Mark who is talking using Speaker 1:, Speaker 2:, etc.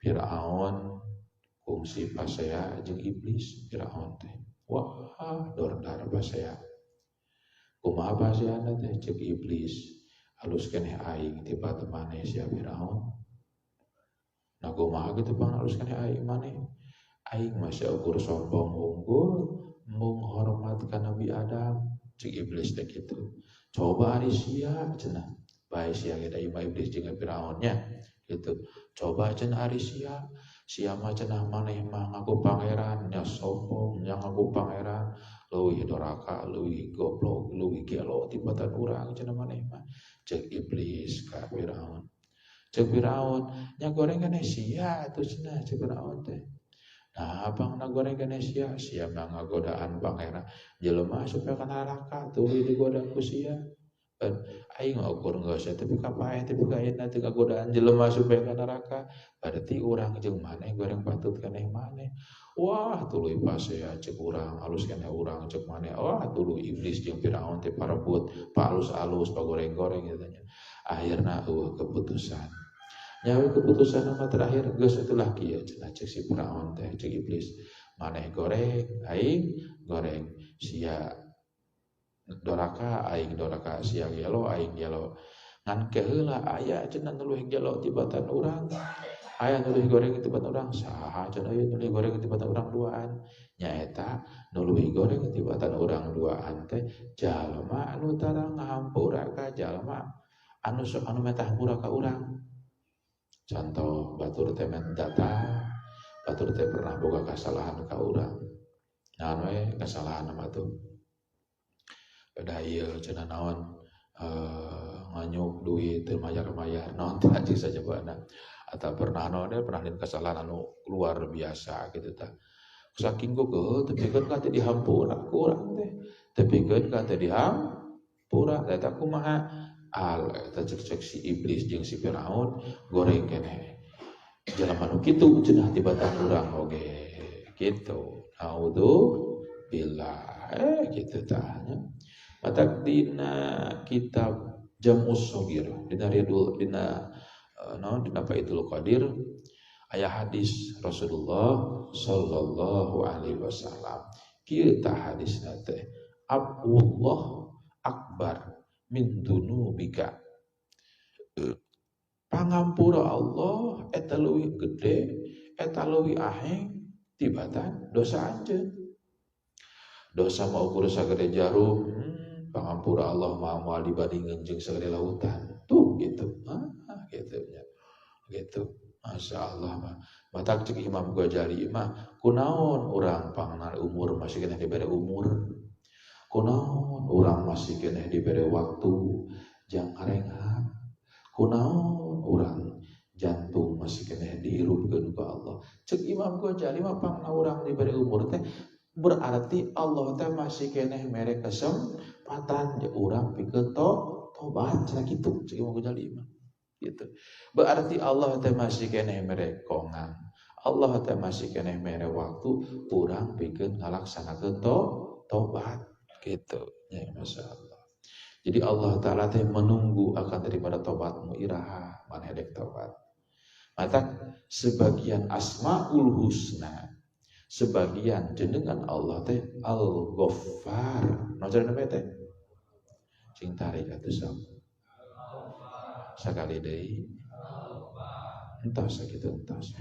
Speaker 1: Firaun kungsi pasea jeung iblis. Firaun teh wah dordar pasea. Kumaha paseana teh? Cek iblis, "Alus keneh aing tibatan maneh sia, Firaun." Nah, kumaha kitu pang alus keneh aing maneh? Aing masih ukur sombong unggul, mung hormat ka Nabi Adam, cek iblis teh kitu. Coba ari sia cenah, bae sia ge da imah iblis jeung Firaunnya gitu. Coba cenah ari sia, sia mah cenah maneh mah ngaku pangeran nya, sombong nya, ngaku pangeran, leuwih doraka, leuwih goblok, leuwih gelo tibatan urang cenah maneh mah, cek iblis ka Firaun. Cek Firaun, nya goreng keneh sia atuh cenah, cek Firaun teh. Nah, abang na goreng keneh sia, sia mah ngagodaan pangeran jelema supaya ka neraka, tuluy digoda ku sia. Aing ukur geus tapi ka paeh, tapi ka ayeuna teu ngagodaan jelema supaya ka neraka, berarti urang jeung maneh goreng patut keneh maneh. Wah, tuluy pasea, cek urang alus keneh urang cek maneh. Wah, tuluy iblis jeung Firaun teh parebut, pa alus-alus, pa goreng-goreng gitu nya. Akhirna eueuh keputusan. Nyawa keputusan nama terakhir geus itulah kieu cenah, cek si Firaun teh, cek iblis, maneh goreng, aing goreng, sia doraka, aing doraka, sia gelo, aing gelo, ngan keheula aya cenah nu leuwih gelo tibatan urang, aya nu leuwih goreng tibatan urang. Saha cenah aya nu leuwih goreng tibatan urang duaan? Nyaeta nu leuwih goreng tibatan urang duaan teh jalma anu tara ngahampura ka jalma anu sok anu menta hampura ka urang. Contoh, batur teh data, batur teh pernah boga kesalahan ka urang. Naon we kesalahan mah tuh? Da ieu cenah naon, nganyuk duit teu mayar-mayar naon teh anjing sajabana, atau pernah naon pernah kesalahan anu luar biasa gitu tah. Saking geugeuh tepikeun ka teu dihampura ku urang teh, tepikeun ka teu dihampura. Eta kumaha al eta? Cek si iblis jeung si Firaun, goreng keneh jelema nu kitu cenah tibatan urang oge gitu. Naudzubillah. Gitu tah nya. Matak dina kitab Jamus Sogir, dina Ridul, dina naon, dina Faidul Qadir aya hadis Rasulullah sallallahu alaihi wasallam. Kieu tah hadisna teh, "Afwullah akbar min dzunubika." Pangampura Allah eta leuwih gede, eta leuwih aheng tibatan dosa anjeun. Dosa mah ukur sagede jarum, pangampura Allah mah moal dibandingkeun jeung sagede lautan. Tuh gitu. Ah, gitu nya. Gitu. Masya Allah mah. Matak cek Imam Ghazali mah, kunaon urang pangna umur masih keneh dibere umur? Kunaon urang masih keneh dibere waktu jang karenghat? Kunaon urang jantung masih keneh dihirupkeun ku Allah? Cek Imam Ghazali mah, pangna urang dibere umur teh berarti Allah teh masih keneh mere kesempatan ya urang pikeun tobat cenah kitu, cek Imam Ghazali mah gitu. Berarti Allah teh masih keneh mere kongang, Allah teh masih keneh mere waktu urang pikeun ngalaksanakeun tobat gitu ya. Masya Allah. Jadi Allah Ta'ala teh menunggu akan daripada tobatmu, iraha maneh dek tobat. Maka sebagian asmaul husna, sebagian jenengan Allah teh Al-Ghaffar. Naon namanya teh? Sing tarik atuh sok. Sakali deui. Entos sakitu entos.